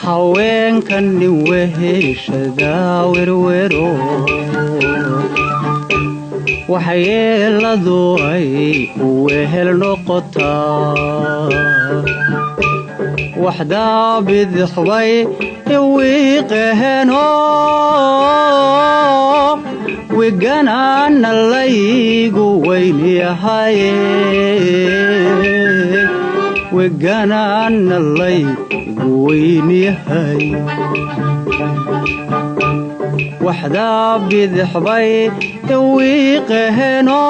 Haweenka nin weheshada werwero, waxyeeladu ay u wehel noqotaa. Waxdaa bidixbay iwiiqaheno, wiganaana laygu weyn yahay, wiganaana laygu weyn yahay. Waxdaa bidixbay iwiiqaheno,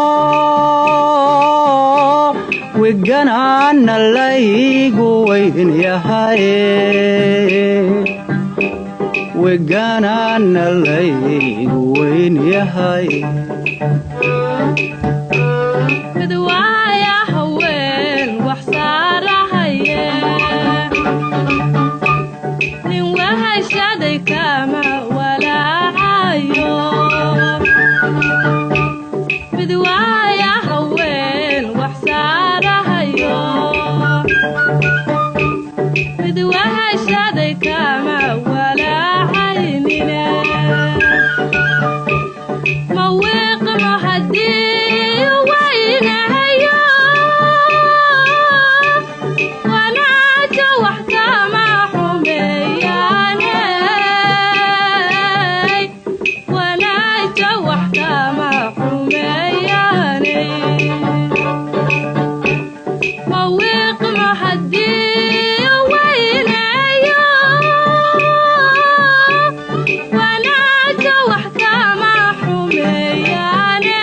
wiganaana laygu weyn yahay, wiganaana laygu weyn yahay. Mid waaya haween wax saarahaye, nin wahashaday kama walaacayo. Mid waaya haween wax saarahayo, mid wahashaday kama walaacaynine. Ma wiiqmo haddii weynahayo, wanaajo wax kama xumeeyaane, wanaajo wax kama xumeeyaane. Ma wiiqmo haddii weynayo, wanaajo wax kama xumeeyaane,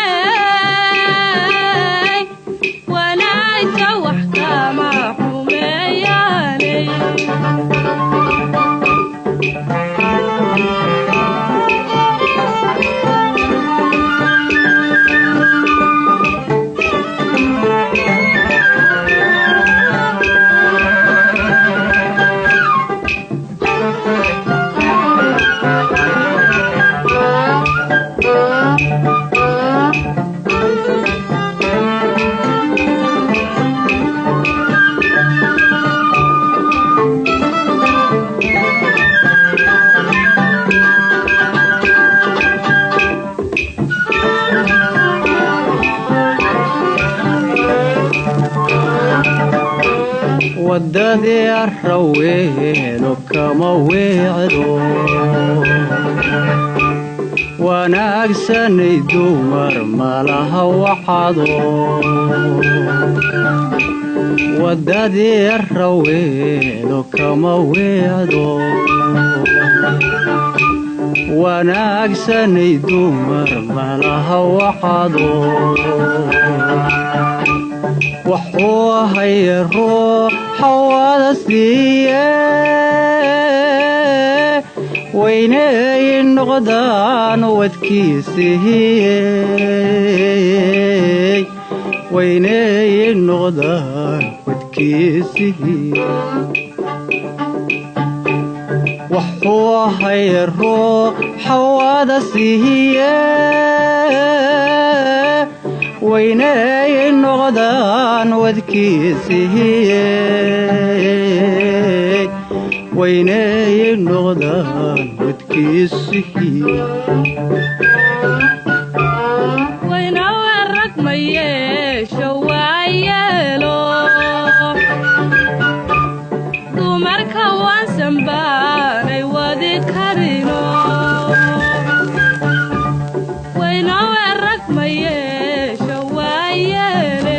wanaajo wax kama xumeeyaane. Wadadii arraweelo kama weecdo, wanaagsanay dumar malaha waxado. Wadadii arraweelo kama weecdo, wanaagsanay dumar malaha waxado. Wuxuu ahaye ruuxa wada siiye, weynay noqdaan wadkiisihiye, weynay noqdaan wadkiisihiye. Wuxuu ahaye ruuxa wada siiye, weynay noqdaan wadkiisihiye, weynay noqdaan wadkiisihiye. Waynawe rag ma yeesho waayeelo, dumarka waansan baanay wadi karino. Waynawe rag ma yeesho waayeele,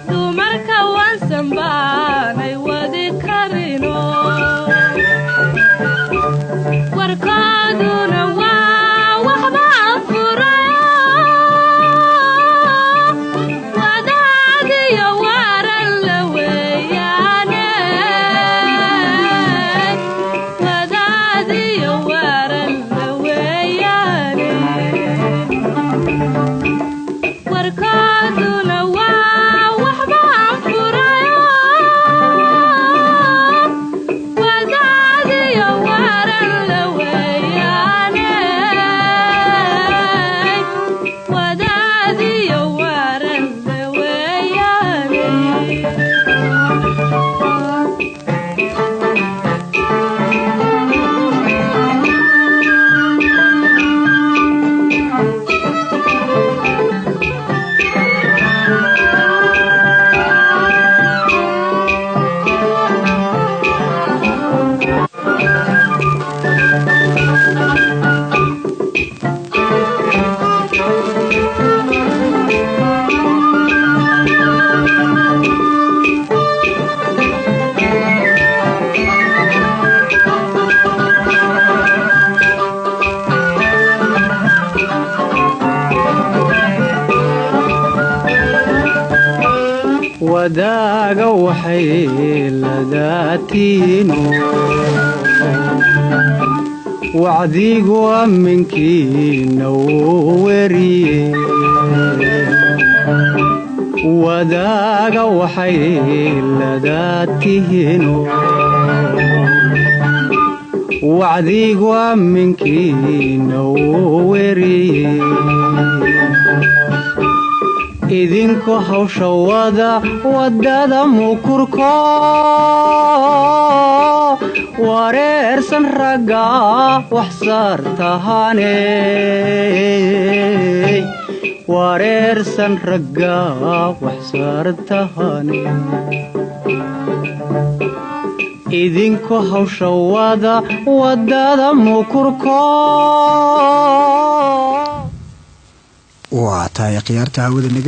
dumarka waansan baanay wadi karino. Warkooduna waa waxba fura, wadaadiyo waran la weeyaane. Wadaaga waxay ladaatiino, wacdigu aminkiina weriye. Wadaaga waxay ladaatihiino, wacdigu aminkiina weriye. Idinku hawsha wada, wadada mukurko wareersan ragga wax saartahane, wareersan ragga wax saartahane. Idinku hawsha wada, wadada mukurko. Waa tahay, khiyaarta hawada naga